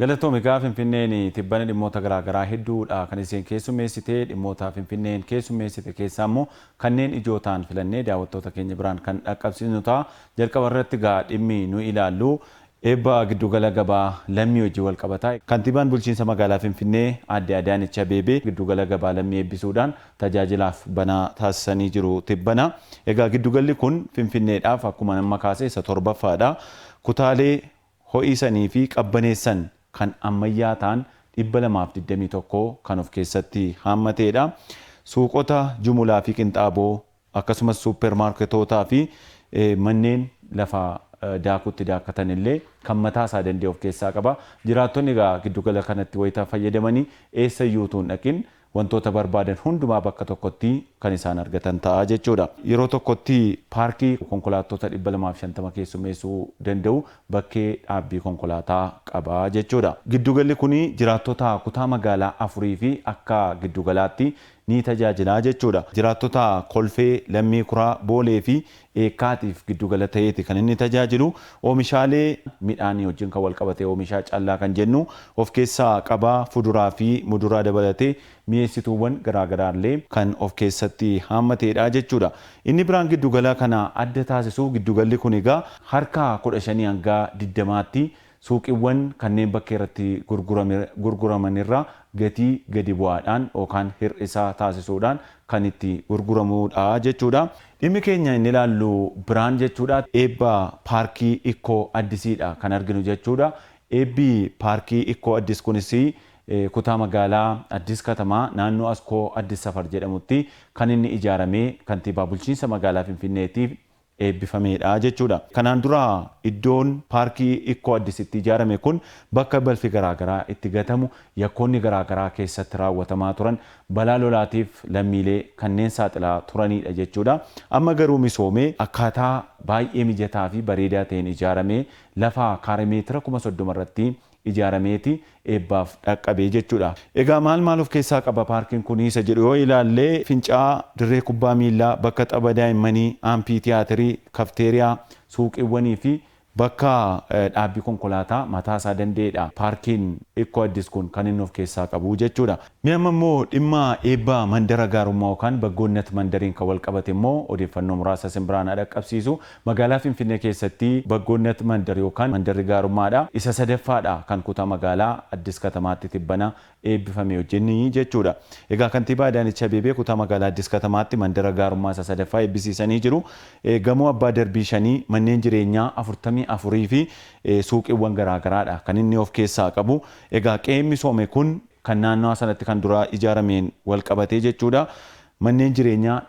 Galatoom. Egaa Finfinneen tibbana dhimmoota garaagaraa hedduudha kan isheen keessummeessite. Dhimmoota Finfinneen keessummeessite keessaa immoo kanneen ijoo ta'an filannee daawwattoota keenya biraan kan dhaqqabsiisnu ta'a. Jalqaba irratti egaa dhimmi nu ilaallu eebba giddugala gabaa Lammii wajjin wal qabata. Kantiibaan bulchiinsa magaalaa Finfinnee Aadde Adaanech Abeebee giddugala gabaa Lammii eebbisuudhaan tajaajilaaf banaa taasisanii jiru tibbana. Egaa giddugalli kun Finfinneedhaaf akkuma amma kaase isa torbaffaadha. Kutaalee ho'isanii fi qabbaneessan kan ammayyaa ta'an 221 kan of keessatti haammateedha. Suuqota jumulaa fi qinxaaboo akkasumas suuppermaarketootaa fi manneen lafa daakutti daakkatan illee kan mataa isaa danda'e of keessaa qaba. Jiraattonni egaa giddugala kanatti wayitaa fayyadamanii eessayyuu utuu hin dhaqin wantoota barbaadan hundumaa bakka tokkotti kan isaan argatan ta'a jechuudha. Yeroo tokkotti paarkii konkolaattota 250 keessummeessuu danda'u bakkee dhaabbii konkolaataa qaba jechuudha. Giddugalli kun jiraattota kutaa magaalaa afurii fi akka giddugalaatti ni tajaajila jechuudha. Jiraattota Kolfee, Lammii Kuraa, Boolee fi Eekkaatiif giddugala ta'eeti kan inni tajaajilu. Oomishaalee midhaanii wajjin kan wal qabate oomishaa callaa kan jennu of keessaa qaba. Fuduraa fi muduraa dabalatee mi'eessituuwwan garaagaraallee kan of keessatti haammateedha jechuudha. Inni biraan giddugala kana adda taasisu, giddugalli kun egaa harka 15 hanga 20tti suuqiiwwan kanneen bakkee irratti gurguramanirra gatii gadi bu'aadhaan yookaan hir'isaa taasisuudhaan kan itti gurguramudha jechuudha. Dhimmi keenya inni ilaallu biraan jechuudha, eebba paarkii Ikkoo Addisiidha kan arginu jechuudha. Eebbi paarkii Ikkoo Addis kunis kutaa magaalaa Addis Katamaa naannoo Askoo Addis Safar jedhamutti kan inni ijaaramee kantiibaa bulchiinsa magaalaa Finfinneetiif eebbifameedha jechuudha. Kanaan dura iddoon paarkii Ikkoo Addisitti ijaarame kun bakka balfi garaagaraa itti gatamu, yakkoonni garaagaraa keessatti raawwatamaa turan, balaa lolaatiif lammiilee kanneen saaxilaa turanidha jechuudha. Amma garuu misoomee akkaataa baay'ee mijataa fi bareedaa ta'een ijaaramee lafa kaaree meetira 30,000 irratti ijaarameeti eebbaaf dhaqqabee jechuudha. Egaa maal maal of keessaa qaba paarkiin kun isa jedhu yoo ilaalle, fincaa'aa, dirree kubbaa miillaa, bakka tapha daa'immanii, aampii tiyaatirii, kafteeriyaa, suuqiiwwanii fi bakka dhaabbii konkolaataa mataa isaa danda'edha. Paarkiin Ikkoo Addis kun kan inni of keessaa qabu jechuudha. Mee amma immoo dhimma eebba mandara gaarummaa yookaan Baggoonnat mandariin kan wal qabate immoo odeeffannoo muraasa isin biraan haa dhaqqabsiisu. Magaalaa Finfinnee keessatti Baggoonnat mandar yookaan mandarri gaarummaadha. Isa sadaffaadha kan kutaa magaalaa Addis Katamaatti tibbana eebbifame wajjin jechuudha. Egaa kantiibaa Adaanech Abeebee kutaa magaalaa Addis Katamaatti mandara gaarummaa isa sadaffaa eebbisiisanii jiru. Gamoo abbaa darbii shanii, manneen jireenyaa 44 fi suuqiiwwan garaagaraadha kan inni of keessaa qabu. Egaa qe'een misoome kun kan naannawaa sanatti kan dura ijaarameen wal qabatee jechuudha. Manneen jireenyaa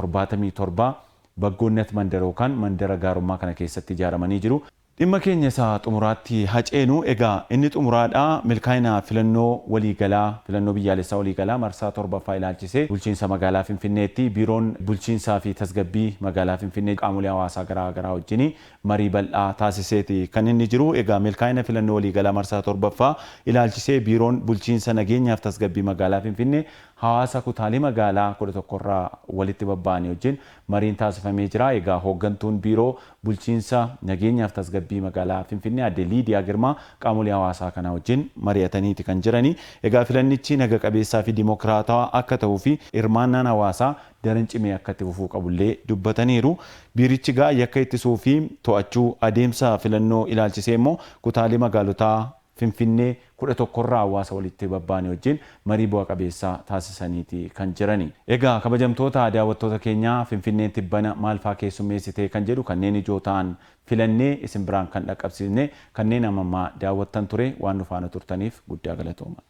377 Baggoonnat mandara yookaan mandara gaarummaa kana keessatti ijaaramanii jiru. Dhimma keenya isa xumuraatti haa ceenu. Egaa inni xumuraadha. Milkaa'ina filannoo waliigalaa, filannoo biyyaalessaa waliigalaa marsaa torbaffaa ilaalchisee bulchiinsa magaalaa Finfinneetti biiroon bulchiinsaa fi tasgabbii magaalaa Finfinnee qaamolee hawaasaa garaa garaa wajjin marii bal'aa taasiseeti kan inni jiru. Egaa milkaa'ina filannoo waliigalaa marsaa torbaffaa ilaalchisee biiroon bulchiinsa nageenyaaf tasgabbii magaalaa Finfinnee hawaasa kutaalee magaalaa 11 irraa walitti babba'anii wajjin mariin taasifamee jira. Egaa hooggantuun biiroo bulchiinsa nageenyaaf tasgabbii magaalaa Finfinnee Aadde Liidiyaa Girmaa qaamolee hawaasaa kanaa wajjin mari'ataniiti kan jirani. Egaa filannichi naga qabeessaa fi dimokiraatawaa akka ta'uu fi hirmaannaan hawaasaa daran cimee akka itti fufuu qabullee dubbataniiru. Biirichi egaa yakka ittisuu fi to'achuu adeemsa filannoo ilaalchisee immoo kutaalee magaalotaa Finfinnee 11 irraa hawaasa walitti babba'anii wajjin marii bu'a qabeessa taasisaniiti kan jirani. Egaa kabajamtoota daawwattoota keenyaa, Finfinneen tibbana maal faa keessummeessite kan jedhu kanneen ijoo ta'an filannee isin biraan kan dhaqqabsiisne kanneen amma ammaa daawwattan ture. Waan nu faana turtaniif guddaa galatooma.